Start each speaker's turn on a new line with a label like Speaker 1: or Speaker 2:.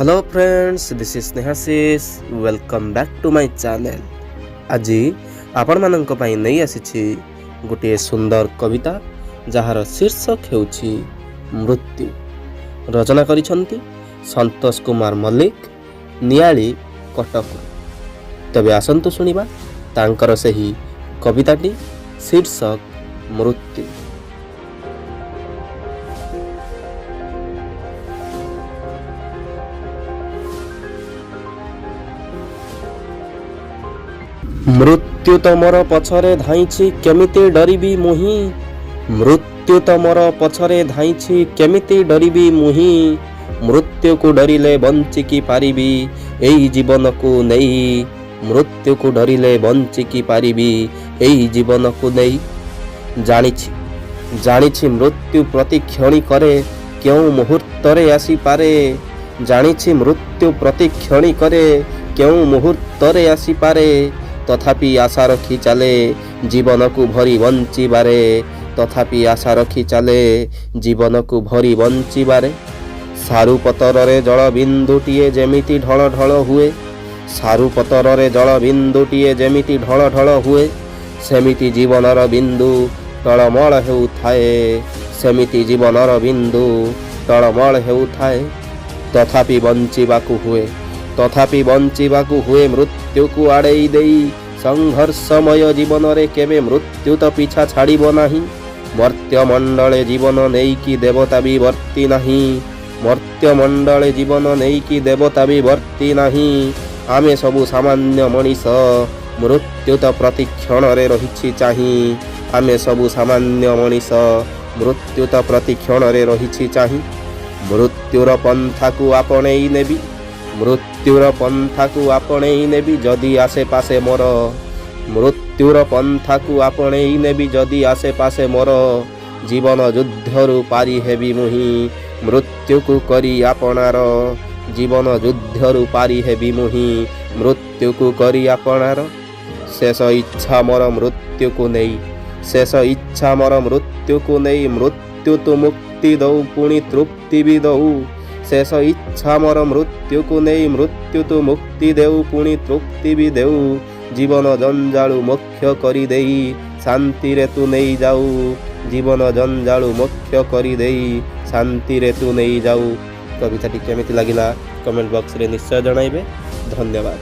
Speaker 1: Hello friends, this is Snehasish. Welcome back to my channel. ଆଜି ଆପଣମାନଙ୍କ ପାଇଁ ନେଇ ଆସିଛି ଗୋଟିଏ ସୁନ୍ଦର କବିତା, ଯାହାର ଶୀର୍ଷକ ହେଉଛି ମୃତ୍ୟୁ। ରଚନା କରିଛନ୍ତି ସନ୍ତୋଷ କୁମାର ମଲ୍ଲିକ, ନିଆଳି, କଟକରୁ। ତେବେ ଆସନ୍ତୁ ଶୁଣିବା ତାଙ୍କର ସେହି କବିତାଟି, ଶୀର୍ଷକ ମୃତ୍ୟୁ। ମୃତ୍ୟୁ ତ ମୋର ପଛରେ ଧାଇଁଛି, କେମିତି ଡରିବି ମୁହିଁ? ମୃତ୍ୟୁ ତ ମୋର ପଛରେ ଧାଇଁଛି, କେମିତି ଡରିବି ମୁହିଁ? ମୃତ୍ୟୁକୁ ଡରିଲେ ବଞ୍ଚିକି ପାରିବି ଏଇ ଜୀବନକୁ ନେଇ? ମୃତ୍ୟୁକୁ ଡରିଲେ ବଞ୍ଚିକି ପାରିବି ଏଇ ଜୀବନକୁ ନେଇ? ଜାଣିଛି, ଜାଣିଛି, ମୃତ୍ୟୁ ପ୍ରତିକ୍ଷଣି କରେ, କେଉଁ ମୁହୂର୍ତ୍ତରେ ଆସିପାରେ। ଜାଣିଛି, ମୃତ୍ୟୁ ପ୍ରତିକ୍ଷଣି କରେ, କେଉଁ ମୁହୂର୍ତ୍ତରେ ଆସିପାରେ। ତଥାପି ଆଶା ରଖି ଚାଲେ ଜୀବନକୁ ଭରି ବଞ୍ଚିବାରେ। ତଥାପି ଆଶା ରଖି ଚାଲେ ଜୀବନକୁ ଭରି ବଞ୍ଚିବାରେ। ସାରୁ ପତରରେ ଜଳ ବିନ୍ଦୁଟିଏ ଯେମିତି ଢଳ ଢଳ ହୁଏ, ସାରୁ ପତରରେ ଜଳ ବିନ୍ଦୁଟିଏ ଯେମିତି ଢଳ ଢଳ ହୁଏ, ସେମିତି ଜୀବନର ବିନ୍ଦୁ ଟଳମଳ ହେଉଥାଏ। ସେମିତି ଜୀବନର ବିନ୍ଦୁ ଟଳମଳ ହେଉଥାଏ। ତଥାପି ବଞ୍ଚିବାକୁ ହୁଏ, ତଥାପି ବଞ୍ଚିବାକୁ ହୁଏ ମୃତ୍ୟୁକୁ ଆଡ଼େଇ ଦେଇ। ସଂଘର୍ଷମୟ ଜୀବନରେ କେବେ ମୃତ୍ୟୁ ତ ପିଛା ଛାଡ଼ିବ ନାହିଁ। ମର୍ତ୍ତ୍ୟମଣ୍ଡଳେ ଜୀବନ ନେଇକି ଦେବତା ବି ବର୍ତ୍ତି ନାହିଁ। ମର୍ତ୍ତ୍ୟମଣ୍ଡଳେ ଜୀବନ ନେଇକି ଦେବତା ବି ବର୍ତ୍ତି ନାହିଁ। ଆମେ ସବୁ ସାମାନ୍ୟ ମଣିଷ, ମୃତ୍ୟୁ ତ ପ୍ରତିକ୍ଷଣରେ ରହିଛି ଚାହିଁ। ଆମେ ସବୁ ସାମାନ୍ୟ ମଣିଷ, ମୃତ୍ୟୁ ତ ପ୍ରତିକ୍ଷଣରେ ରହିଛି ଚାହିଁ। ମୃତ୍ୟୁର ପନ୍ଥାକୁ ଆପଣେଇ ନେବି, ମୃତ୍ୟୁର ପନ୍ଥାକୁ ଆପଣେଇ ନେବି ଯଦି ଆସେ ପାଶେ ମୋର। ମୃତ୍ୟୁର ପନ୍ଥାକୁ ଆପଣେଇ ନେବି ଯଦି ଆସେ ପାଶେ ମୋର। ଜୀବନ ଯୁଦ୍ଧରୁ ପାରି ହେବି ମୁହିଁ ମୃତ୍ୟୁକୁ କରି ଆପଣାର। ଜୀବନ ଯୁଦ୍ଧରୁ ପାରି ହେବି ମୁହିଁ ମୃତ୍ୟୁକୁ କରି ଆପଣାର। ଶେଷ ଇଚ୍ଛା ମୋର ମୃତ୍ୟୁକୁ ନେଇ, ଶେଷ ଇଚ୍ଛା ମୋର ମୃତ୍ୟୁକୁ ନେଇ, ମୃତ୍ୟୁ ତୁ ମୁକ୍ତି ଦଉ, ପୁଣି ତୃପ୍ତି ବି ଦଉ। ଶେଷ ଇଚ୍ଛା ମୋର ମୃତ୍ୟୁକୁ ନେଇ, ମୃତ୍ୟୁ ତୁ ମୁକ୍ତି ଦେଉ, ପୁଣି ତୃପ୍ତି ବି ଦେଉ। ଜୀବନ ଜଞ୍ଜାଳୁ ମୋକ୍ଷ କରିଦେଇ ଶାନ୍ତିରେ ତୁ ନେଇଯାଉ। ଜୀବନ ଜଞ୍ଜାଳୁ ମୋକ୍ଷ କରିଦେଇ ଶାନ୍ତିରେ ତୁ ନେଇଯାଉ। କବିତାଟି କେମିତି ଲାଗିଲା, କମେଣ୍ଟ ବକ୍ସରେ ନିଶ୍ଚୟ ଜଣାଇବେ। ଧନ୍ୟବାଦ।